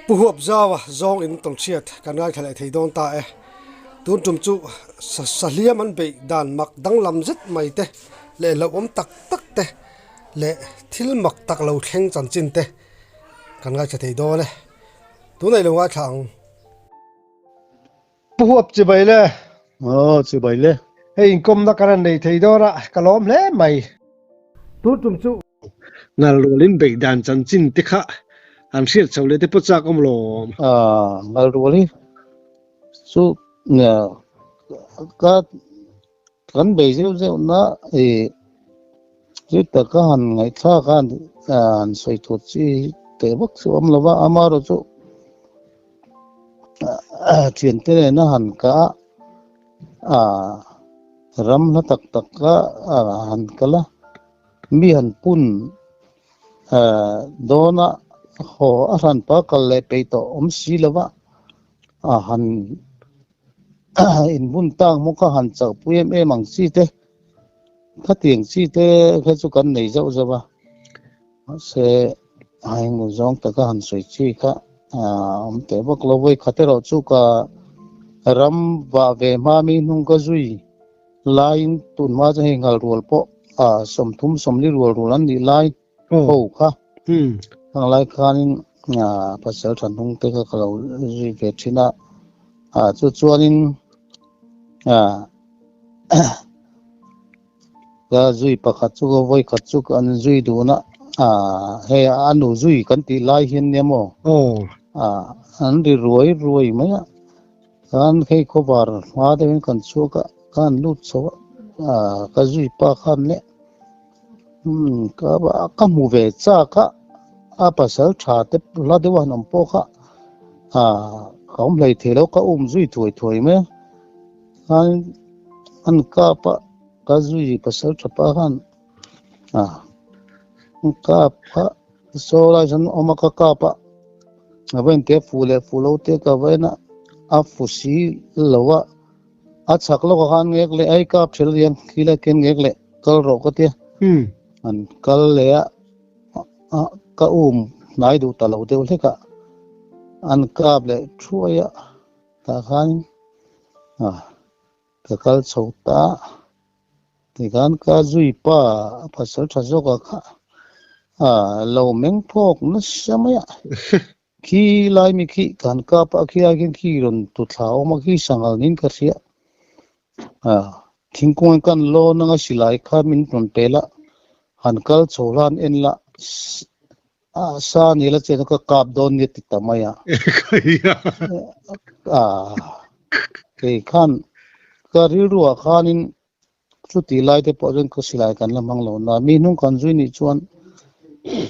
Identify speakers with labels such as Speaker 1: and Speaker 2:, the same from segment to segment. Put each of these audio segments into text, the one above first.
Speaker 1: Pu Huap Zaua zawng in tawnhriat kan ngaithla leh thei dawn ta e. Tun tum chu sahliam an beih dan mak danglam zet mai te leh hlauhawm tak tak te leh thil mak tak lo thleng chanchin te kan ngaithla thei dawn e. Tunah i lo ngaithla ang. Pu Huap chibai le.
Speaker 2: Aw chibai le.
Speaker 1: Hei inkawmna kan han nei thei dawn a, ka lawm hle mai. Tun tum chu. Ngal rualin beih dan chanchin te kha an hriat chho leh te pawh chak awm lawm.
Speaker 2: Aw ngal rual hi chu ka kan bei zeuh zeuh na i chu taka han ngaihthlak a han sawi tur chi teh vak chu awm lo va, amaherawhchu thiante nena han kah a ram hla tak tak a han kal a, mi han pun dawn a haw a hranpa kal leh peih tawh awm si lo va a han. Inbun tak maw ka han chauh pui em em ang chi te, khatiang chi te kha chu kan nei zauh zauh a, mahse a engmaw zawng taka han sawi chi kha a awm teh vak lo. Vawi khat erawh chu ka ram vah ve hma mi hnung ka zui laiin tun hma chu hei nghal rual pawh 30 40 rual rual an nih lai ho kha khang lai khanin pasal tha hnung te kha ka lo zui ve thin a chu chuanin ka zui pakhat chu ka vawi khat chu an zui dun a hei a nu zui kan tih lai hian nia maw an ri ruai ruai mai a khan hei khawvar hma deuhin kan chhuak a khan lut chho a ka zui pa khan leh. Ka ka hmu ve chak a, a pasal tha te hla deuh a han awm pawh kha ah ka awm hlei thei lo ka um zui thuai thuai mai a, khan an kap a ka zui pasal tha pa khan ah an kap kha saw lai chuan awm a ka kap a, a va inte fu leh fu lo te ka va en a, a fu si lo a. A chhak lawkah khan ngek leh ai kap thil hian khi lai ken ngek leh kal rawh ka tia. An kal leh a, ka um hnai duh ta lo deuh hlek a, an kap leh thuai a, tah khan ka kal chho ta. Tikhan ka zui pa a pasal tha zawkah kha lo meng phawk nasa mai a. Khi lai mi khi kan kap a khi lai khian khi rawn tu thla a awm a khi sanghal niin ka hria a thingkung in kan lawn anga silai kha min rawn pel a han kal chho la han en la a sa ni la chen ka kap dawn nia ti ta mai a a kei khan ka rilru ah khanin Chuti lai te pawh chuan ka silai kan la hmang lo na. Mi hnung kan zui nih chuan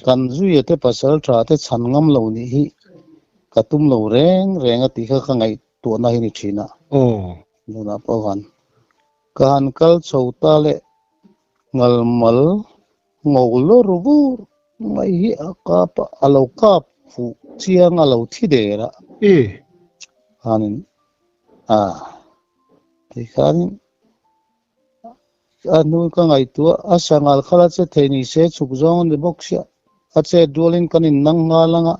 Speaker 2: kan zuia te pasal tha te chhan ngam lo nih hi ka tum lo reng reng a tih kha ka ngaihtuahna hi ni thin a. Tunah pawh khan ka han kal chho ta leh ngal mal ngo lawr vur mai hi a kap a, a lo kap fuh chiang a lo thi der a. Khanin a tikhanin A hnu ka ngaihtuah a sangal khala che thei ni se chhuk zawng a ni bawk sia. A chet rualin kan in nang nghal anga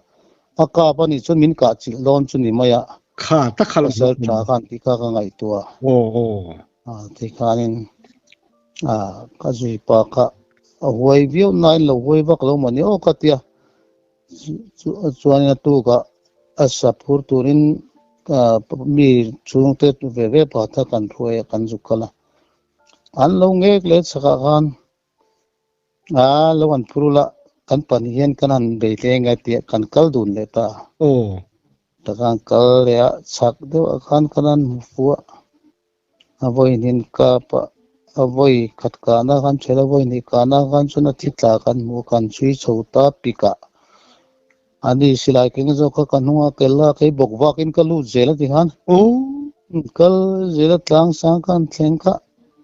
Speaker 2: a kap a nih chuan min kah chilh dawn chu ni mai a.
Speaker 1: Kha ta kha lo
Speaker 2: Pasal tha khan tih kha ka ngaihtuah.
Speaker 1: Aw aw.
Speaker 2: A ti khanin a ka zui pa kha a huai viau nain lo huai vak lo mawni aw ka tia. Chuanin a tukah a sa phur turin mi chhungte ve ve pakhat kha kan hruai a, kan zuk kal a. An lo ngek leh chhakah khan a lo han phur ula kan pahnih hian kan han bei hle ngai tih kan kal dun leh ta a. Ta khan kal leh a, chhak deuhah khan kan han hmu fuh a. A vawi hnin kap a, a vawi khat kahna khan ṭhel a vawi hnih kahna khan chuan a thi tla kan hmu a, kan chhui chho ta pikah a ni silai keng zawk kha ka hnung a kel a, kei bawk vakin ka lut zel a ti khan kal zel a tlang sang khan thleng kha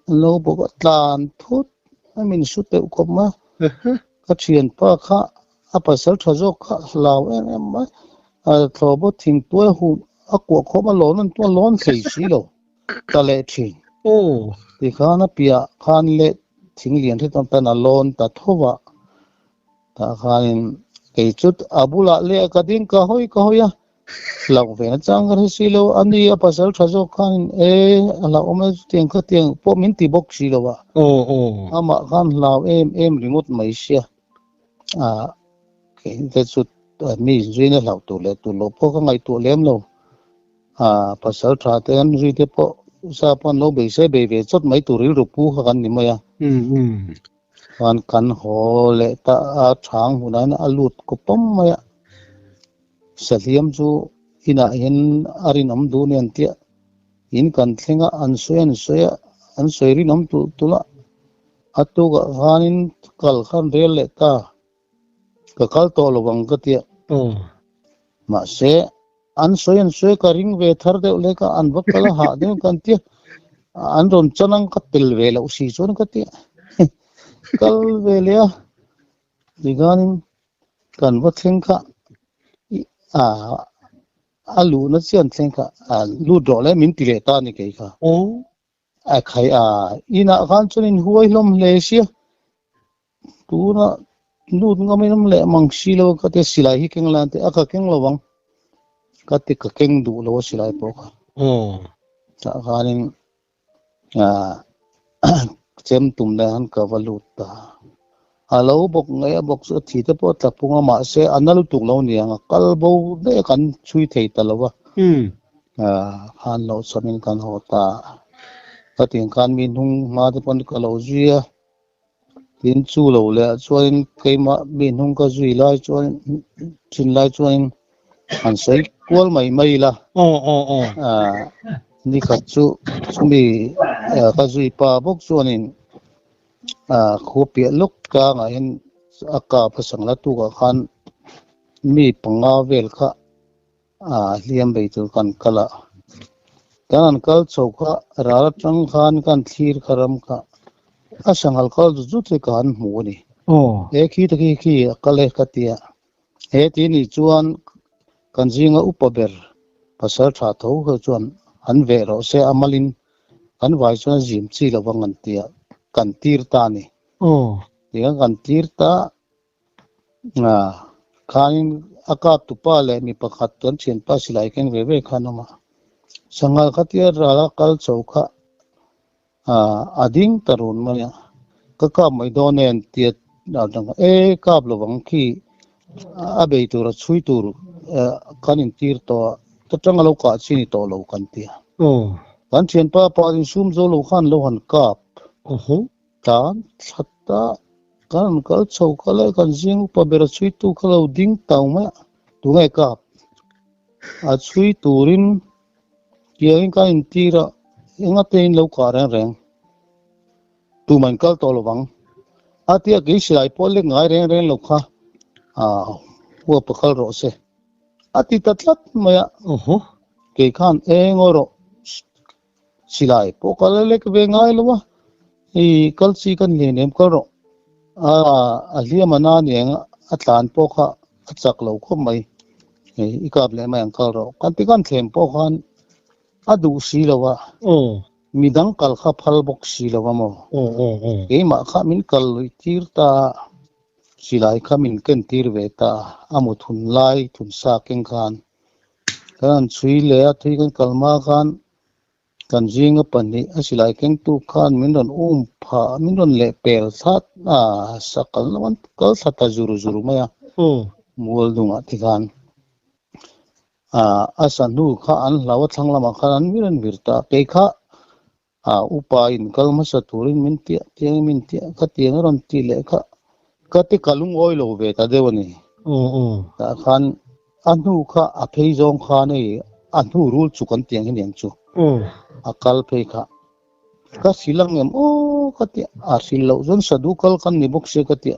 Speaker 2: an lo bawk a tlan thut a min su teuh khawp mai a, ka thianpa kha a pasal tha zawk kha hlau em em mai a thlawh bawk thingtuai huh a kuah khawm a lawn an tua lawn thei si lo ta leh thin tikhan a piah khan leh thing lian hret tan a lawn ta tho a tah khanin Kei chu a bulah leh ka ding ka hawi ka hawi a, hlauh ve na chang ka hre si lo. A ni a pasal tha zawk khanin e a hlauhawm e chutiang khatiang pawh min ti bawk si lo a. Amah khan hlau em em ringawt mai sia. Ah kei te chu mi inzuina hlauh tur leh tur loh pawh ka ngaihtuah lem lo. Ah pasal tha te an zui te pawh sa pawh an lo beisei bei ve chawt mai tur rilru pu kha kan ni mai a. Chuan kan haw leh ta a chhang hunah hian a lut kawp pawm mai a, sahliam chu inah hian a rinawm duh nen tia in kan thleng a, an sawi an sawi a, an sawi rinawm tulh tulh a, a tukah khanin kal khan rel leh ta, ka kal tawh lo ang ka tia. Mahse an sawi an sawi ka ring ve thar deuh lek a, an va kal a hah deuh kan tia, an rawn chan ang ka tel ve loh si chuan ka tia kal ve leh a, tikhanin kan va thleng kha ah a luhna chian thleng kha ah lut rawh le min ti leh ta a ni kei kha. A khai a, inah khan chuan in huai hlawm hle sia, tuna lut ngam in awm leh mang si lo ka tia silai hi keng lan te a ka keng lo ang ka ti ka keng duh lo a silai pawh kha. Tah khanin chem tum lai khan ka va lut ta. A lo bawk ngei a bawk chu a thi te pawh a tla pung a mahse a na lutuk lo niang a kal bo daih a kan chhui thei ta lo a. Khan loh chawmin kan haw ta a. Ka tiang khan mi hnung hma te pawn ka lo zui a, tin chu lo leh ah chuanin keimah mi hnung ka zui lai chuan thin lai chuanin han sawi kual mai mai ila. Nikhat chu chumi ka zui pa bawk chuanin Khua piah lawk tlangah hian a kap a sangla tukah khan mi panga vel kha hliam bei tur kan kal a. Kan han kal chho kha ral atang khan kan thlir kha ram kha a sanghal kal zut zut hi ka han hmu a ni. He khi te khi khi a kal e ka ti a. He ti nih chuan kan zinga upa ber pasal tha tho kha chuan an veh rawh se a malin Kan vai chuan zim chi lo vang an tia kan tir ta a ni. Tiang kan tir ta a, khanin a kap tupa leh mi pakhat kan thianpa silai keng ve ve khan awm a. Sanghal khatia ral a kal chho kha a ding ta run mai a, ka kap mai dawn e an tia e kap lo vang khi a bei tur a chhui tur kan intir tawh a, ta tanga lo kah chi ni tawh lo kan ti a. Kan thianpa pa insum zo lo khan lo han kap tlan thlat a, kan han kal chho kal a, kan zing upa ber a chhui tu kha lo ding tau mai a, tunge kap a chhui turin tiangin kan intir a, engate in lo kah reng reng. Tuman kal tawh lo vang. A tia kei silai pawh lek ngai reng reng lo kha huap a kal rawh se. A ti ta tlat mai a. Kei khan eng aw rawh silai pawh kal a lek ve ngai lo a. Hei kal chi ka ni hleinem kal rawh. A hliam a na aniang a tlan pawh kha a chak lo khawp mai. Hei i kap leh mai ang kal rawh. Kan ti khan thlem pawh khan a duh si lo a. Midang kal kha phal bawk si lo a maw? Keimah kha min kal luih tir ta a, silai kha min ken tir ve ta a, a mu thun lai thun sa keng khan kan han chhui leh a, thui kan kal hma khan kan zinga pahnih a silai kengtu khan min rawn um phah, min rawn leh pel thlat a, sakal lo an kal thla ta zur zur mai a, mual dungah te khan. A sa hnu kha an hlau a thlang lamah khan an vir an vir ta a, kei kha upa in kal hmasa turin min tiah tiang in min tiah kha tiang a rawn tih leh kha ka ti ka lungawi lo ve ta deuh a ni. Tah khan a hnu kha a phei zawng khan hei a hnu rul chuk an tiang hi niang chu a kal phei kha ka sil ang em aw ka tia a sil loh chuan sadu kal kan ni bawk sia ka tia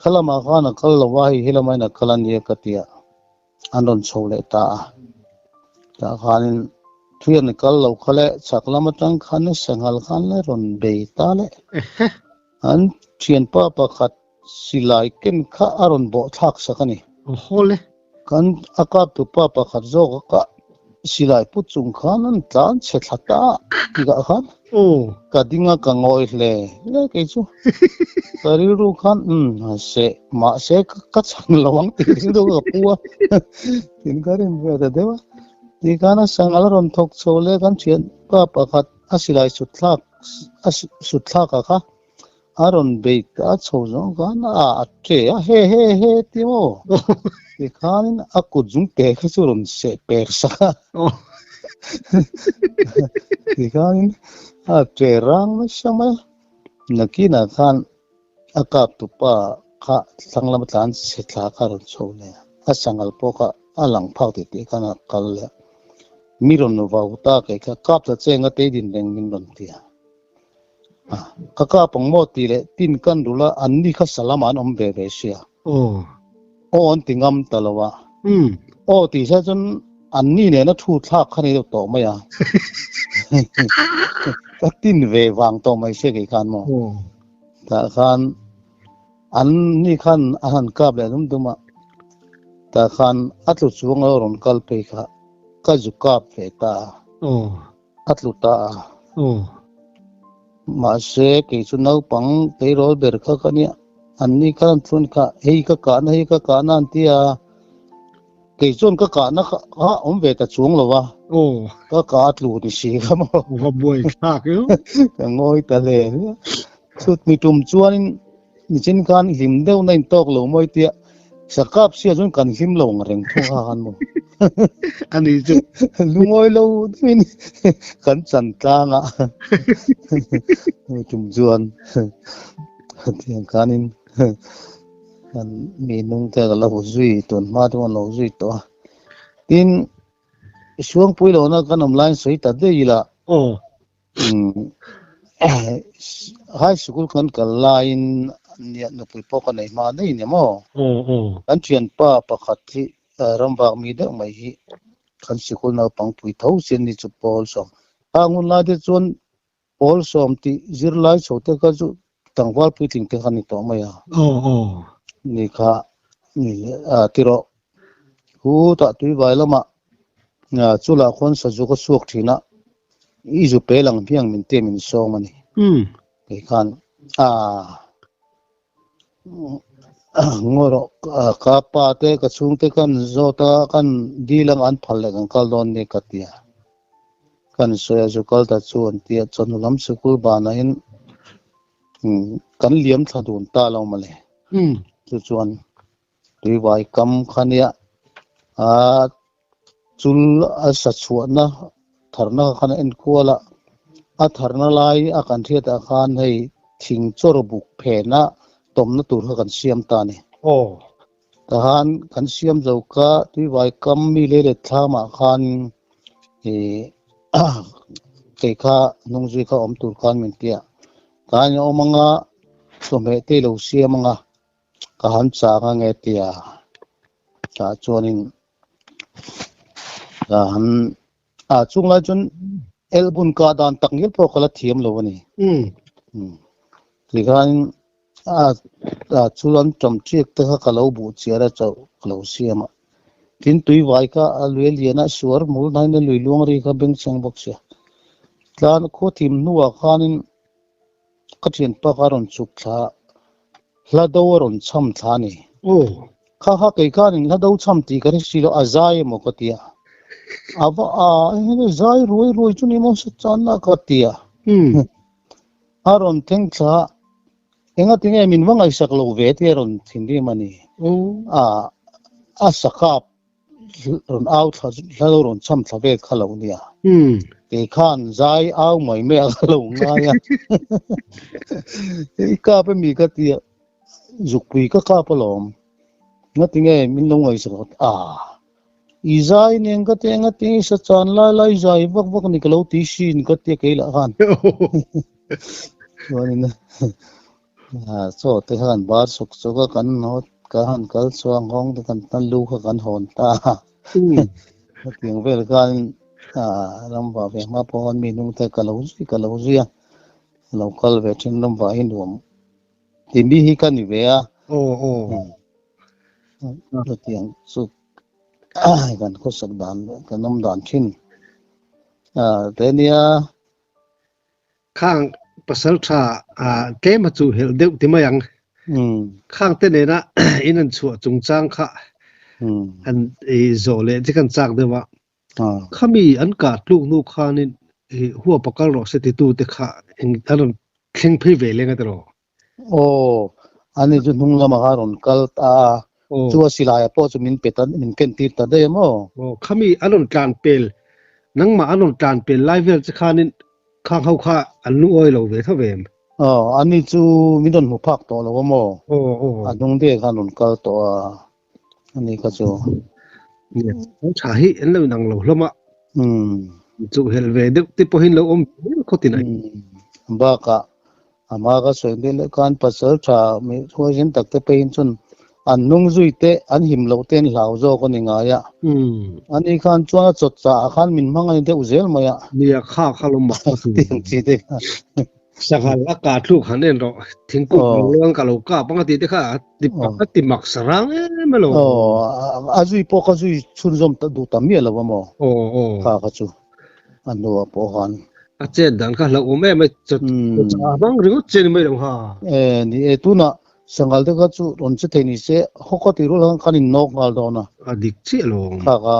Speaker 2: kha lamah khan a kal lo a hei helama in a kal a nia ka tia. an rawn chho leh ta a. Tah khanin thui an kal lo kha le chhak lam atang khan sanghal khan le rawn bei ta le. An thianpa pakhat silai ken kha a rawn bawh thlak sak a ni.
Speaker 1: Aw le.
Speaker 2: Kan a kap tupa pakhat zawk a kah. Silai put chung khan an tlan chhe thla ta tikah khan ka ding a ka ngawi hle hle kei chu ka rilru khan umm se mahse ka chhan lo ang tih rilru ka pu a tin ka rin ve ta deuh a tikhan a sangal a rawn thawk chho leh kan thian pa pakhat a silai sut thlak a sut thlak ah kha A rawn bei ta chho zawng khan a a ṭe a, he he he ti maw? Tikhanin a kut zung te kha chu rawn seh per sak a. Tikhanin a ṭe rang nasa mai a. Nakinah khan a kap tupa kha thlang lama tlan chhe thla kha a rawn chho leh a, a sanghal pawh kha a lang phak tih tih khan a kal leh a. Mi rawn vau ta kei kha kap ta cheng a tei din reng min rawn ti a. Ka kap ang maw tih leh tin kan rul a, an ni kha salam ah an awm ve ve sia. Aw an ti ngam ta lo a. Aw tih sia chuan an ni nena thu thlak kha ni deuh tawh mai a. Ka tin ve vang tawh mai sia kei khan maw. Tah khan an ni khan an han kap leh dum dum a. Tah khan a tlu chuang lo rawn kal phei kha ka zu kap ve ta a. A tlu ta a. Mahse, kei chu naupang tleirawl ber kha ka nia. An ni khan an thlun kha, hei ka kahna, hei ka kahna an ti a. Kei chuan ka kahna kha awm ve ta chuang lo a. Ka kah a tlu ni si kha maw.
Speaker 3: Va buai thlak io.
Speaker 2: Ka ngawi ta hle hle. Chhut mi tum chuanin nichin khan hlim deuh na intawk lo mawi tia sakap sia chuan kan hlim lo ang reng thung a khan maw.
Speaker 3: Ani chu.
Speaker 2: Lungawi lo deuhin kan chan tlang a. Mi tum chuan tiang khanin kan mi nung te ka lo zui tun hma chu an lo zui tawh a. Tin, Suangpui lohna kan awm laiin sawi ta daih ila.
Speaker 3: Aw.
Speaker 2: High school kan kal laiin nia nupui pawh ka nei hma daih nia maw? Kan thianpa pakhat hi ramvak mi deuh mai hi kan sikul naupang pui tho sin ni chu pawl sawm. Hang hun lai te chuan pawl sawm tih zirlai chho te kha chu tlangval puitling te kha ni tawh mai a. Ni kha ni tiraw hu tah tuivai lamah chulah khawn sazu ka chhuak thin a. I zu pe lang hiang min te min sawm a ni. Kei khan a ngaw rawh ka pa te ka chhung te kan zawt a kan dil ang an phal leh kan kal dawn ni ka ti a. Kan sawi a zu kal ta chu an ti a chawhnu lam sikul banah in kan liam thla dun ta lo mawle. Chu chuan Tuivai kam kha nia a chul a sa chhuahna tharna kha khan a enkual a, a tharna lai a kan hriatah khan hei thing chawr buk phena tawmna tur kha kan siam ta a ni. Tahan kan siam zo kha Tuivai kam mi lei let thlamah khan ih kei kha hnungzui kha awm tur khan min ti a, tahan in awm anga chawhmeh te i lo siam anga. Ka han chang a nge tia tah chuanin ka han a chung lai chuan elbun ka dan tak ngial pawh ka la thiam lo a ni. Tikhan a a chul an ṭam ṭiak te kha ka lo buh chiar a chauh ka lo siam a. Tin tui vai kha a lui a lian a suar mul hnain a lui luang ri kha bengchheng bawk sia. Tlan khua thim hnuah khanin Ka thianpa kha a rawn chhuk thla a, hla do a rawn chham thla a ni. Kha kha kei khanin hla do chham tih ka hre si lo, a zai emaw ka ti a. A va a, eng zai ruai ruai chu ni maw sa channa ka ti a. A rawn thleng thla a, enga tinge min va ngaihsak lo ve tih a rawn thinrim a ni. A, a sakap rawn au thla hla lo rawn chham thla vel kha lo nia. Kei khan zai au mai mai a ka lo ngai a. I kap ami ka ti a, zukpui ka kap alawm. Ngati nge min lo ngaihsak a, a i zai nen ka ti a, ngati nge i sa chan lai lai zai vak vak ni ka lo ti sin ka ti a kei lah khan. Chuanin Chaw te khan bar suk suk a kan haw ka han kal chuang hawng te kan tan lu kha kan hawn ta a. Hetiang vel khan ram vah ve hma pawh khan mi hnung te ka lo zui ka lo zui a, lo kal ve thin ram vah hi nuam ti mi hi ka ni ve a. Hetiang chu. Kan khawsak dan kan awm dan thin te nia.
Speaker 3: Khang pasal tha tlem a chu helh deuh ti mai ang. Khang te nena in an chhuah chungchang kha an zawh leh che kan chak deuh a. Khami an kah tluk hnu khanin huap a kal rawh se titu te kha an rawn thleng phei ve leng a tiraw?
Speaker 2: Aw, ani chu hnung lamah khan rawn kal ta a, chu a silai ah pawh chu min pe ta, min ken tir ta daih a maw?
Speaker 3: Aw, khami an rawn tlan pel, nangmah an rawn tlan pel lai vel che khanin khang ho kha an lungawi lo ve tho ve em?
Speaker 2: Aw, ani chu min rawn hmu phak tawh lo a maw?
Speaker 3: Aw, aw.
Speaker 2: A hnung deuh khan rawn kal tawh a, ani kha chu.
Speaker 3: Nia, tha hi an lo inang lo hlawm a. Chu helh ve deuh te pawhin lo awm ve khawt in a.
Speaker 2: Bakah Ama ka sawi mek leh khan pasal tha mi huaisen tak te peiin chuan an hnung zui te an him loh te an hlau zawk a ni ngai a. Ani khan chuan a chawt chah ah khan min hmang a ni deuh zel mai a.
Speaker 3: Nia kha kha lo mak ka tu.
Speaker 2: Tiang chi te kha.
Speaker 3: Sanghal a kah thluk han en rawh. Thingkung lo luang ka lo kap ang a tih te kha a ti mak sarang em alo.
Speaker 2: Aw a zui pawh ka zui chhunzawm duh ta miah lo a maw.
Speaker 3: Aw aw.
Speaker 2: Kha kha chu. A hnuah pawh khan.
Speaker 3: A chet dan kha hlauhawm em a, chawt a hmang ringawt che ni mai lo ha.
Speaker 2: E ni e, tunah Sanghal te kha chu rawn che thei ni se, hawk a tih rual khan kan innawk nghal dawn a.
Speaker 3: A dik chiah lo.
Speaker 2: Kha kha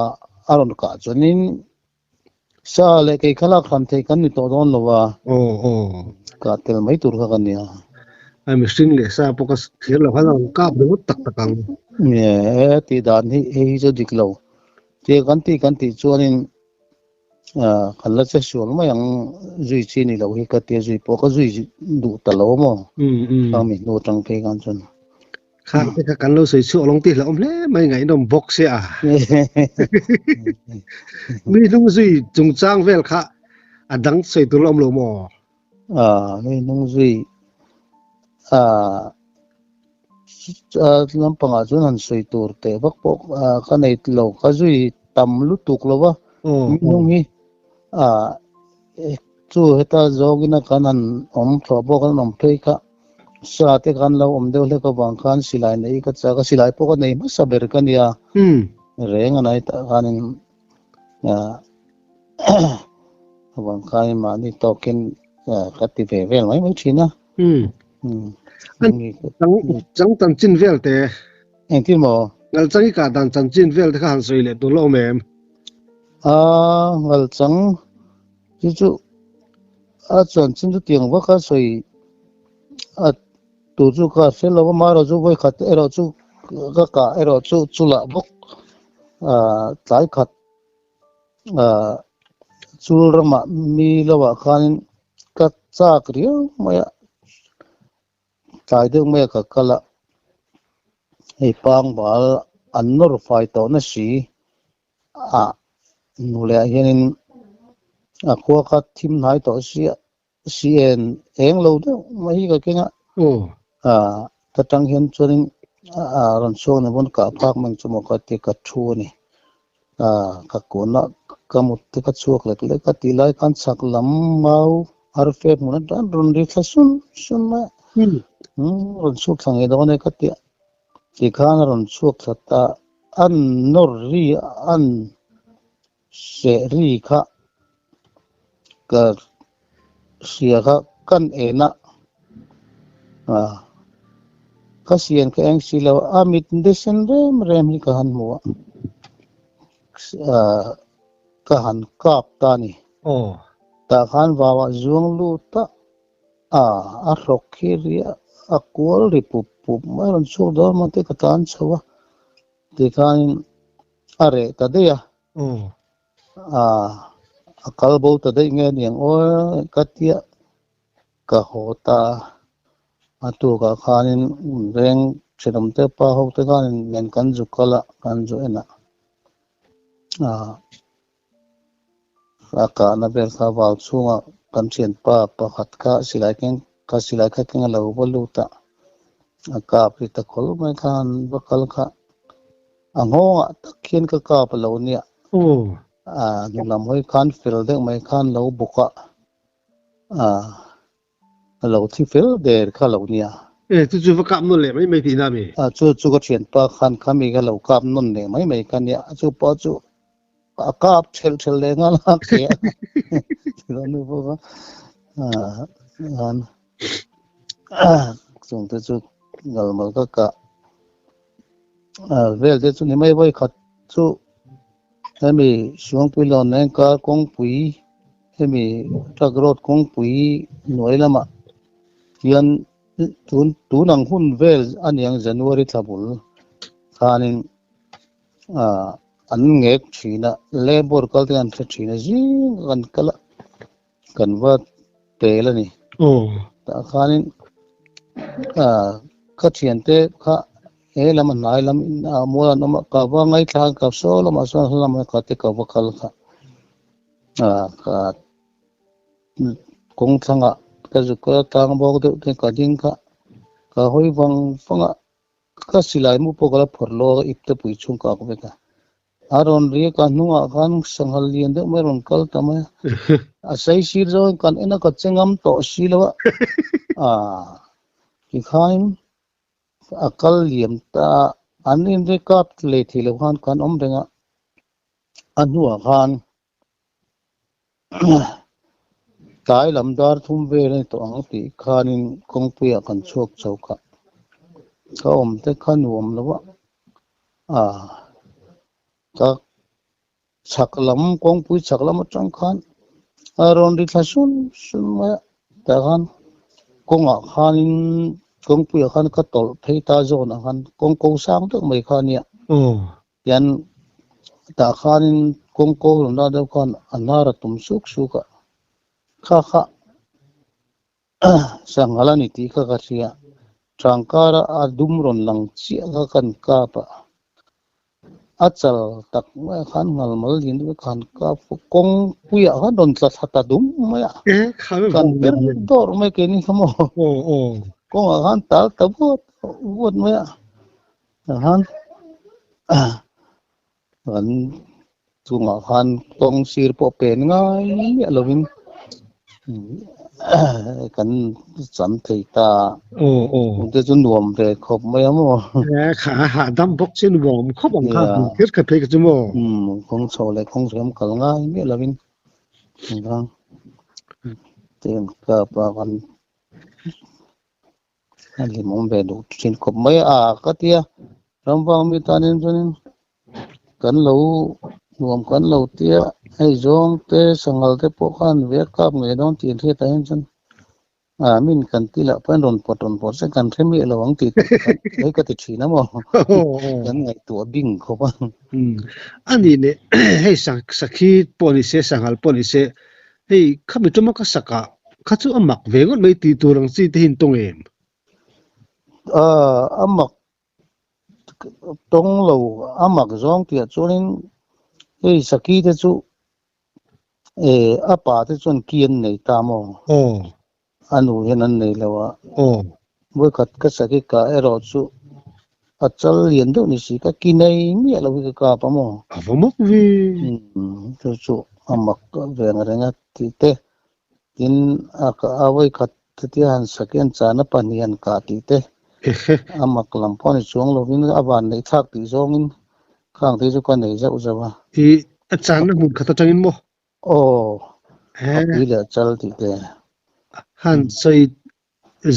Speaker 2: a rawn kah chuanin sa leh kei kha lak hran thei kan ni tawh dawn lo a.
Speaker 3: Aw aw.
Speaker 2: Kah tel mai tur kha ka nia.
Speaker 3: A mihring leh sa pawh ka thlir lo khan a rawn kap ringawt tak tak ang.
Speaker 2: E tih dan hi hei hi chu dik lo. Tia kan tih kan tih chuanin Kan la che sual mai ang zui chi ni lo hi ka tia zui pawh ka zui duh ta lo maw khang mi hnu atang phei khan chuan.
Speaker 3: Khang te kha kan lo sawi chhuak lawng tih hlauhawm hle mai ngaihnawm bawk sia a. Mi hnung zui chungchang vel kha a dang sawi tur la awm lo maw?
Speaker 2: Mi hnung zui lampangah chuan han sawi tur teh vak pawh ka nei lo, ka zui tam lutuk lo va, mi hnung hi chu heta zawngina kan han awm thlawh pawh kan awm phei kha sa te khan lo awm deuh hlek avang khan silai nei ka chak a, silai pawh ka nei hmasa ber ka nia reng a nai tah khanin avang khanin mahni tawkin ka ti ve vel mai mai thin a.
Speaker 3: Chang chanchin vel te.
Speaker 2: Engtin maw?
Speaker 3: Ngal chang i kah dan chanchin vel te kha han sawi leh tur la awm em?
Speaker 2: A ngal chang chu chu a chanchin chu tiang vak a sawi a tur chu ka hre lo a, amaherawh chu vawi khat erawh chu ka kah erawh chu chulah bawk tlai khat Chul ramah mi lohah khanin ka chak riau mai a, tlai deuh mai a ka kal a, hei pangbal an nawr fai tawh na si a nule ah hianin a khua kha thim hnai tawh si a. Si en eng lo deuh mai hi ka keng a. Ta tang hian chuanin a rawn chhuak ni pawn kah phak mang chu maw ka ti ka thu a ni. Ka kun a, ka mut te ka chhuak lek lek a tih lai khan chhak lam mau arfe hmun atang rawn ri thla sun sun mai a. Rawn chhuak thla ngei dawn e ka ti a. Tikhan a rawn chhuak thla ta an nawr ri an Seh ri kha ka hria kha kan en a, ka sian ka eng si lo a mit de sen rem rem hi ka han hmu a, ka han kap ta a ni. Tah khan vauah zuang lut a, a hrawk khi ri a kual ri pup pup mai a rawn chhuak dawn maw te ka tan chho a, tikhanin A reh ta daih a. A kal bo ta daih nge niang aw ka tia ka haw ta a. A tukah khanin veng thenawm te pa ho te khanin nen kan zu kal a, kan zu en a. A kahna vel kha vau chhungah kan thianpa pakhat kha silai keng ka silai kha keng a lo va lut a, a kap ri ta khawl mai khan va kal kha a nghawngah tak hian ka kap a lo nia. A hnulam hawi khan fel deuh mai khan lo bawk a, a lo thi fel der kha lo nia.
Speaker 3: E chu chu va kap nawn leh mai mai tihna a mi?
Speaker 2: A chu chu ka thianpa khan khami ka lo kap nawn leh mai mai kha nia, chu pawh chu a kap thelh thelh leh nghal a ke a tilo nu pawh kha a chung te chu ngalmal ka kah vel te chu ni mai vawi khat chu hemi Suangpui lawn nen kar kawngpui hemi truck road kawngpui hnuai lamah hian tun tun ang hun vel a niang January thla bul khanin ah an ngek thin a labour kal te an hre thin a zing a kan kal a kan va tel a ni. Tah khanin ah ka thiante kha he lam a hnai lam in ah mual an awm a ka va ngaithla a ka saw lamah sawn hla lamah ka te ka va kal kha ah ka kawng thlangah ka zuk kal a tlang bawk deuh te ka ding kha ka hawi vang vang a ka silai mu pawh ka la phawrh lo a ipte pui chhung ka ak vek a a rawn ri a ka hnungah khan sanghal lian deuh mai a rawn kal ta mai a a sei sir zawngin kan en a ka che ngam tawh si lo a ah tikhain a kal liam ta a an inri kap lei thei lo khan kan awm reng a a hnuah khan Tlai lam dar thum vel a ni tawh ang tih khanin kawngpuiah kan chhuak chho kha. Ka awm te kha nuam lo a, ah ka chhak lam kawngpui chhak lam atang khan a rawn ri thla sun sun mai a, tah khan kawngah khanin kawngpuiah khan ka tawlh phei ta zawnah khan kawng ko sang deuh mai kha a nia. Tian tah khanin kawng ko rawn la deuh khan a hnar a tum suk suk a, kha kha sanghal a ni tih kha ka hria, tangkara a dum rawn lang chiah kha kan kap a, a chal tak mai ah khan ngal mal lian deuh khan kap kawng puiah khan rawn tla thla ta dum mai a, kan per dawr mai keini kha maw kawngah khan tal ta vuat vuat mai a. Khan kan chungah khan tawng sir pawh pen ngai miah lovin kan cham thei ta te chu nuam ve khawp mai a maw
Speaker 3: kha hahdam bawk chu nuam khawp ang kha kher kha phei kha chu maw
Speaker 2: kawng chho leh kawng hriam kal ngai miah lovin ka pa kan A hlimawm ve duh thin khawp mai a ka tia ramvang mi tanin chuanin kan lo nuam kan lo tia hei zawng te sanghal te pawh khan ve a kap ngei dawn tih an hriat ah hian chuan ah min kan ti lah pawhin rawn pawt rawn pawt se kan hre miah lo ang tih hei ka ti thin a maw kan ngaihtuah bing khawp a.
Speaker 3: A nih leh hei sakhi pawh ni se sanghal pawh ni se Hei, khami tuma ka sak ah kha chu a mak ve ngawt mai tih tur ang chi te hi an tawng em?
Speaker 2: Aaa, a mak tawng lo, a mak zawng tih ah chuanin hei Saki te chu eh a pa te chuan ki an nei ta maw?
Speaker 3: Aw.
Speaker 2: A nu hian an nei lo a.
Speaker 3: Aw.
Speaker 2: Vawikhat ka Saki kah erawh chu a chal lian deuh ni si ka ki nei miah lo hi ka kap a maw?
Speaker 3: A va mak ve.
Speaker 2: Umm chu chu a mak ve ang reng a tih te tin a a vawikhat chutia han Saki an chahna pahnih han kah tih te a mak lam pawh a ni chuang lovin a van neih thlak tih zawngin khang te chu ka nei zauh zauh a.
Speaker 3: I a chahna hmun khat atangin maw?
Speaker 2: Aw, a pui leh chal tih te.
Speaker 3: Han sawi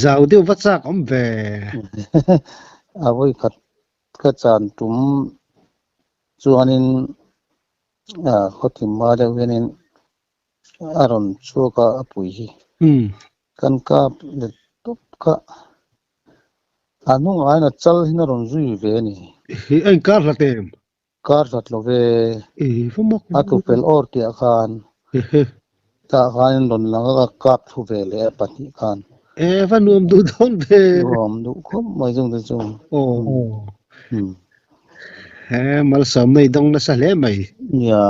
Speaker 3: zau deuh va chak awm ve.
Speaker 2: A vawi khat ka chan tum chuanin khawthim hma deuh hianin a rawn chhuak a a pui hi. Kan kap let tawp kha a hnungah hian a chal hian a rawn zui ve a ni.
Speaker 3: Hi a inkar hlat em?
Speaker 2: Kar hlat lo ve. A tlu fel awr tih ah khan tah khan in rawn lang a ka kap thu ve leh a pahnih khan.
Speaker 3: E va nuam duh dawn ve.
Speaker 2: Nuam duh khawp mai chung te chu.
Speaker 3: Aw aw. He malsawm nei dawng nasa hle mai.
Speaker 2: Nia.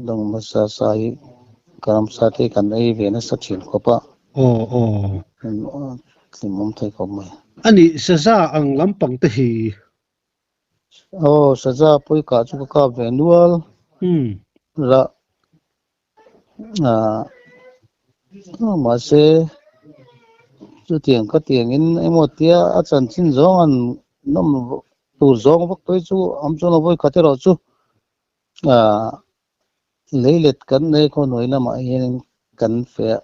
Speaker 2: Dawng nasa sa hi ka ramsa te kan ei ve nasa thin khawp a.
Speaker 3: Aw aw.
Speaker 2: Hlimawm thei khawp mai.
Speaker 3: Ani saza ang lampang te hi.
Speaker 2: Aw saza pawi kah chu ka kap ve nual. La ah mahse. Chutiang ka tiangin emaw tia a chanchin zawng an nawm tur zawng vak phei chu awm chuan a vawi khat erawh chu ah leilet kan nei khaw hnuai lamah hianin kan feh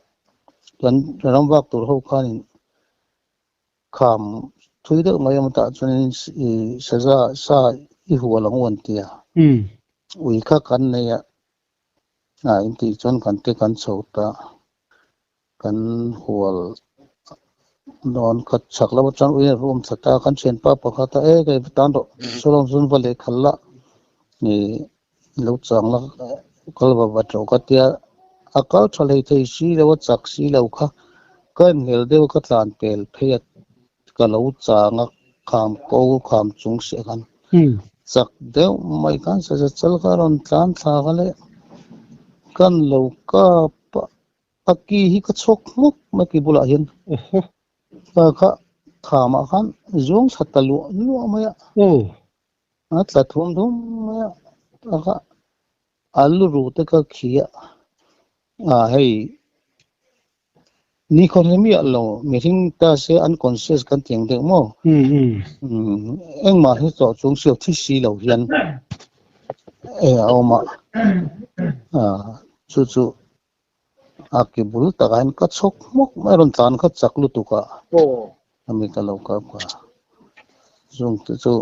Speaker 2: kan ram vak tur ho khanin kham thui deuh mai awm tah chuanin ih saza sa i hual ang u an ti a ui kha kan nei a ah intih chuan kan te kan chho ta. Kan hual dawn khat chak lo atang ui a awm thla ta kan thianpa pakhat a e kei va tan rawh sawlawm chuan va leh khalh la ih lo chang la kal va vat rawh ka tia a kal tha hlei thei si lo a chak si lo kha ka inhmel deuh ka tlan pel phei a ka lo chang a kham ko kham chung siah khan chak deuh mai khan saza chal kha a rawn tlan thla kha le kan lo kap a. A ki hi ka chhawk hmawk mai ki bulah hian ka kha thamah khan zuang thla ta luah luah mai a. A tla thum thum mai a. A kha a lu ru te ka khi a. A hei ni khaw hre miah lo mihring ta se unconscious kan ti ang deuh maw? Engmah hi tawh chung siau thi si lo hian e a awm a. Chu chu A ki bul takah hian ka chhawk hmawk mai rawn tlan kha chak lutuk a ami ka lo kap a chung te chu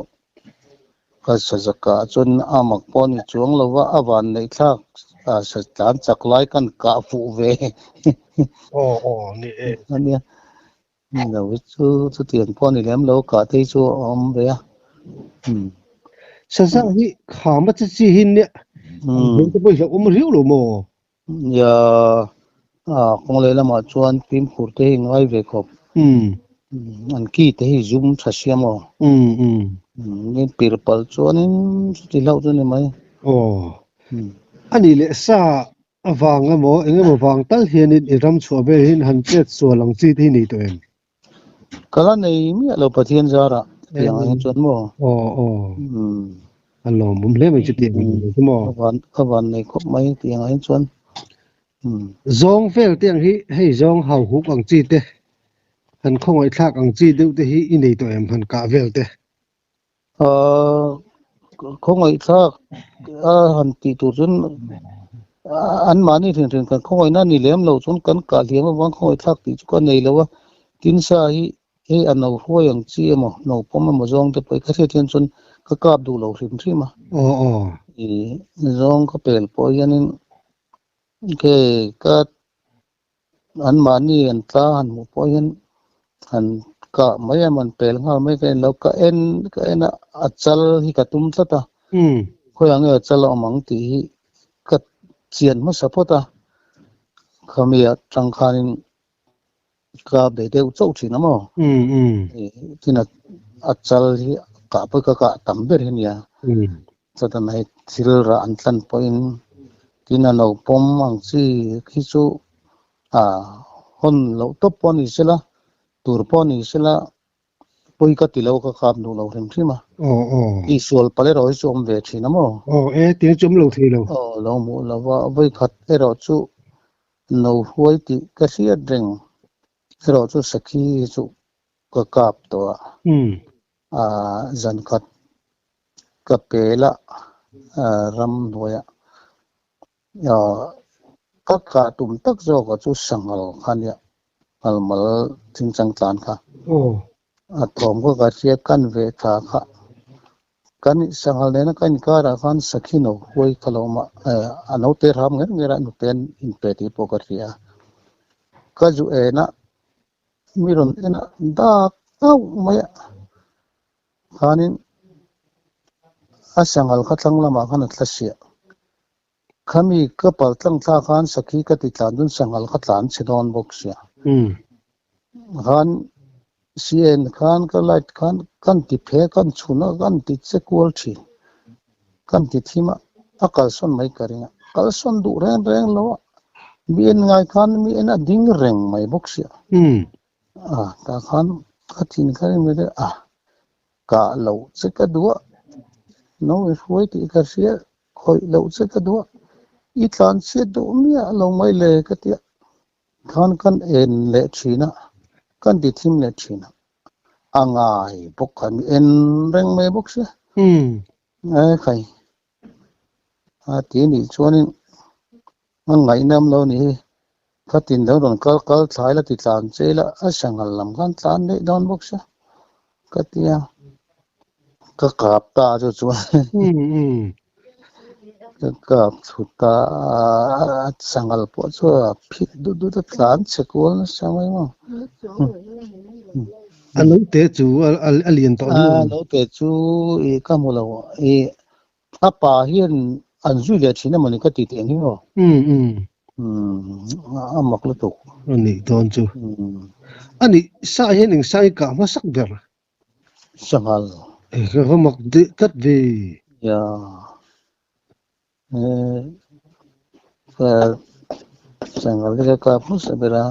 Speaker 2: ka sazakah chuan a mak pawh a ni chuang lo va a van neih thlak a sa tlan chak lai kan kah fuh ve ania ni lo hi chu chutiang pawh a ni lem lo kah te hi chu a awm ve a
Speaker 3: Saza hi kham a chi chi hi nia te pawh hi hlauhawm riau lo maw?
Speaker 2: Nia, kawng leh lamah chuan fimkhur te hi ngai ve khawp. An ki te hi zum tha sia maw? Ni pir palh chuanin chuti hlauh chu ni mai.
Speaker 3: Aw, a nih leh sa avang emaw eng emaw vang tal hianin i ram chhuah vel hian han chet sual ang chi te hi nei tawh em?
Speaker 2: Ka la nei miah lo Pathian zarah tiang ah hian chuan maw?
Speaker 3: Aw aw a lawmawm hle mai chu tiang ang chu maw?
Speaker 2: Ka van nei khawp mai tiang ah hian chuan.
Speaker 3: Zawng vel te ang hi hei zawng hau huk ang chi te han khawngaihthlak ang chi deuh te hi i nei tawh em han kah vel te?
Speaker 2: Khawngaihthlak a han tih tur chuan anmahni hrin hrin kan khawngaihna a ni lem lo chuan kan kah hliam avang khawngaihthlak tih chu ka nei lo a, tin sa hi hei a no hruai ang chi emaw no pawm emaw zawng te pawh hi ka hriat hian chuan ka kap duh lo hrim hrim a, zawng ka pel pawh hianin ka Anmahni an tla han hmuh pawh hian han kah mai a, man pel nghal mai ka en lo. Ka en ka en a, a chal hi ka tum tlat a, khawiah nge a chal a awm ang tih hi ka chian hmasa phawt a, khami atang khanin ka bei deuh chauh thin a maw? Tin a chal hi kah pawh ka kah tam ber hi a nia. Chutan hei thil rah an tlan pawhin tin a lo pawm ang chi khi chu a hawn loh tawp pawh a ni sela, tur pawh a ni sela, pawi ka ti lo ka kap duh lo hrim hrim a. I sual palh erawh hi chu awm ve thin a maw?
Speaker 3: Aw e, tih chu awm lo thei lo.
Speaker 2: Aw, lo hmuh lo va, vawikhat erawh chu no hruai tih ka hriat reng erawh chu sakhi hi chu ka kap tawh a. A zan khat ka pel a, ram hnuaiah ka kah tum tak zawk a chu sanghal kha nia, nghalmal thingchang tlan kha. A thawm kha ka hria kan ve tha kha. Kan sanghal nena ka inkarah khan sakhi no huai kha lo awm a, a naute ram nger nger a nute an inpe tih pawh ka hria. Ka zu en a, Mi rawn en a dak auh mai a, khanin a sanghal kha thlang lamah khan a thla siah. Khami ka pal tlang thla khan sakhi ka ti tlan chuan sanghal kha tlan chhe dawn bawk sia. Khan CN khan ka light khan kan ti phe kan chhun a kan ti che kual thin. Kan ti thim a, a kalsawn mai ka ring a, kalsawn duh reng reng lo a, mi en ngai khan mi en a ding reng mai bawk sia. A tah khan ka thin kha ring ve a, kah loh che ka duh a, no i hruai tih ka hria, khawih loh che ka duh a, i tlan chhiat duh miah lo mai le ka ti a, khan kan en leh thin a. Kan ti thim leh thin a, a ngai bawk kha mi en reng mai bawk sia. E khai, a ti nih chuanin a ngaihnam lo ni hi. Khatin lo rawn kal kal thlai la ti tlan che ila a sanghal lam khan tlan daih dawn bawk sia ka ti a, ka kap ta chu chuan ka kap thut ta a sanghal pawh chu a phit dut dut a tlan chhe kual nasa mai maw.
Speaker 3: A lo te chu a lian tawh
Speaker 2: A lo te chu i ka hmu lo i A pa hian an zui leh thin emawni ka ti teh ang hi aw. A mak lutuk.
Speaker 3: A nih dawn chu. A nih sa hian eng sang i kah hmasak ber?
Speaker 2: Sanghal.
Speaker 3: E ka va mak deh tlat ve.
Speaker 2: Ya. Sanghal hi ka kah hmasa ber a.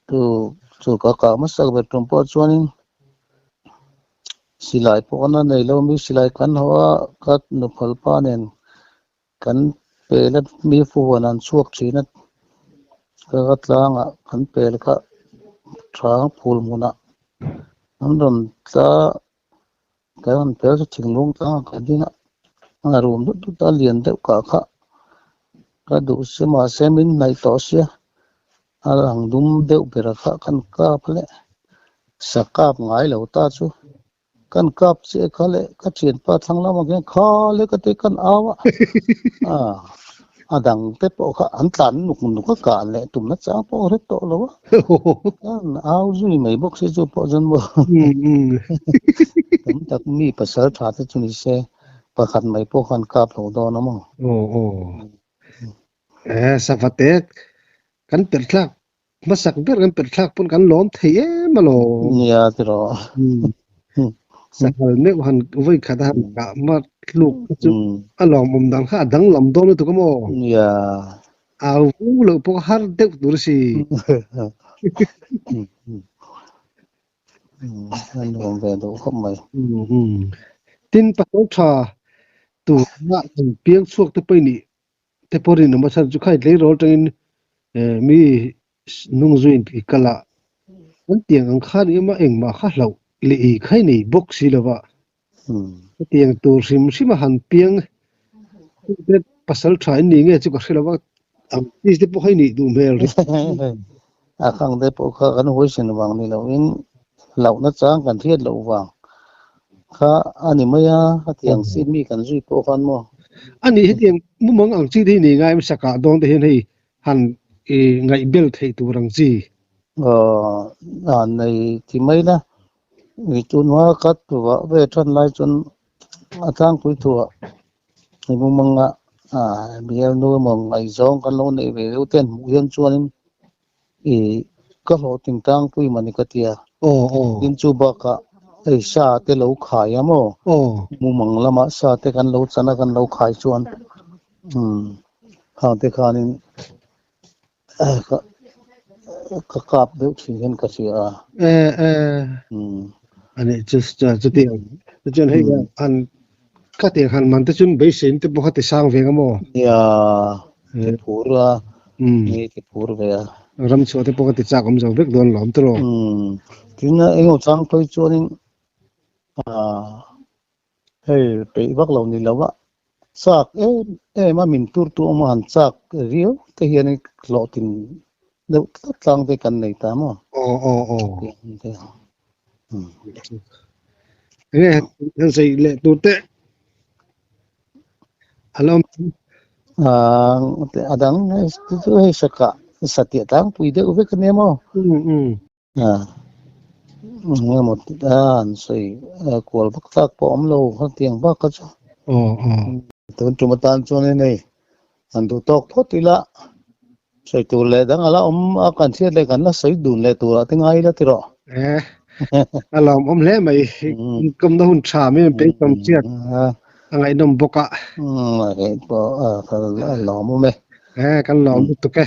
Speaker 2: Chu chu ka kah hmasak ber tum pawh chuanin Silai pawh an la nei lo, mi silai kan haw a, ka nuphal pa nen kan pel a, mi fuan an chhuak thin a, ka ka tlangah kan pel kha thang phul hmunah an rawn tla, kan rawn pel chu thinglung tlangah kan ding a, a rum dut dut a, a lian deuh kah kha ka duh si mahse min hnaih tawh sia. A lang dum deuh bera kha kan kap leh sa kap ngai lo ta chu kan kap chiah kha leh ka thianpa thlang lamah khian kha leh ka ti kan au a, a dang te pawh kha an tlan nuk nuk a kah leh tumna chang pawh a hre tawh lo a, kan au zui mai bawk si chu pawh chuan maw tam tak mi pasal tha te chu ni se pakhat mai pawh khan kap lo dawn a maw.
Speaker 3: Eh, sava te kan perh thlak hmasak ber kan perh thlak pawn kan lawm thei em alawm.
Speaker 2: Nia tiraw.
Speaker 3: Sanghal meuh han vawi khat a han kah hma tluk kha chu a lawmawm dan kha a danglam dawn lutuk a maw?
Speaker 2: Nia.
Speaker 3: Au vu loh pawh har deuh tur a si.
Speaker 2: A nuam ve duh khawp mai.
Speaker 3: Tin, pasal tha tur ah piang chhuak te pawh i nih te pawh rinawm a chhan chu khai tleirawl tangin mi nung zuiin i kal a, an tiang ang khan i awm a, engmah kha hlauh leh i khai nei bawk si lo va, hetiang tur hrim hrim a han piang te pasal tha in ni nge chu ka hre lo va, ang chi te pawh kha i nih duh hmel rih.
Speaker 2: A khang te pawh kha kan huaisin vang ni loin hlauhna chang kan hriat loh vang kha a ni mai a, hetiang si mi kan zui pawh khan maw.
Speaker 3: A nih hetiang mumang ang chi te hi ni ngai em sakah dawn te hian hei han i ngaih bel theih tur ang chi.
Speaker 2: Aw nei ti mai la, mi tunhma ka tuvah ve than lai chuan a tlangpui thuah i mumanga bialnu emaw ngaihzawng kan lo neih ve deuh ten hmuh hian chuanin I ka hlawhtling tlangpui mawni ka tia.
Speaker 3: Aw aw.
Speaker 2: Tin chu bakah hei sa te lo khai a maw?
Speaker 3: Aw.
Speaker 2: Mumang lamah sa te kan lo chan a kan lo khai chuan umm khang te khanin ka ka kap deuh thin hian ka hria a.
Speaker 3: E e.
Speaker 2: Umm.
Speaker 3: Ani chu chutiang chuan hei han ka tiang han man te chuan beisein te pawh kha ti sang ve nga maw?
Speaker 2: Nia ti phur a ni ti phur ve a.
Speaker 3: Ram chhuah te pawh kha ti chak awm zo vek dawn lawm tiraw?
Speaker 2: Tin eng aw chang phei chuanin hei peih vak lo ni lo a chak em em a min tur tu awm a han chak riau te hian hlawhtlin deuh tlat tlang te kan nei ta maw?
Speaker 3: Aw aw aw. Enge han sawi leh tur te a lo awm.
Speaker 2: A dang chu hei sakah satliah tlangpui deuh vek a nia maw? Engemaw an sawi kual vak tlak pawh a awm lo hetiang bak kha chu. Tun tum atan chuanin hei han duh tawk phawt ila sawi tur leh dang a la awm a, kan hriat leh kan la sawi dun leh turah te ngai ila tiraw.
Speaker 3: A lawmawm hle mai. Inkawmna hun tha mai an peihawm chiat a ngaihnawm bawk a.
Speaker 2: A lawmawm e.
Speaker 3: Kan lawm lutuk e.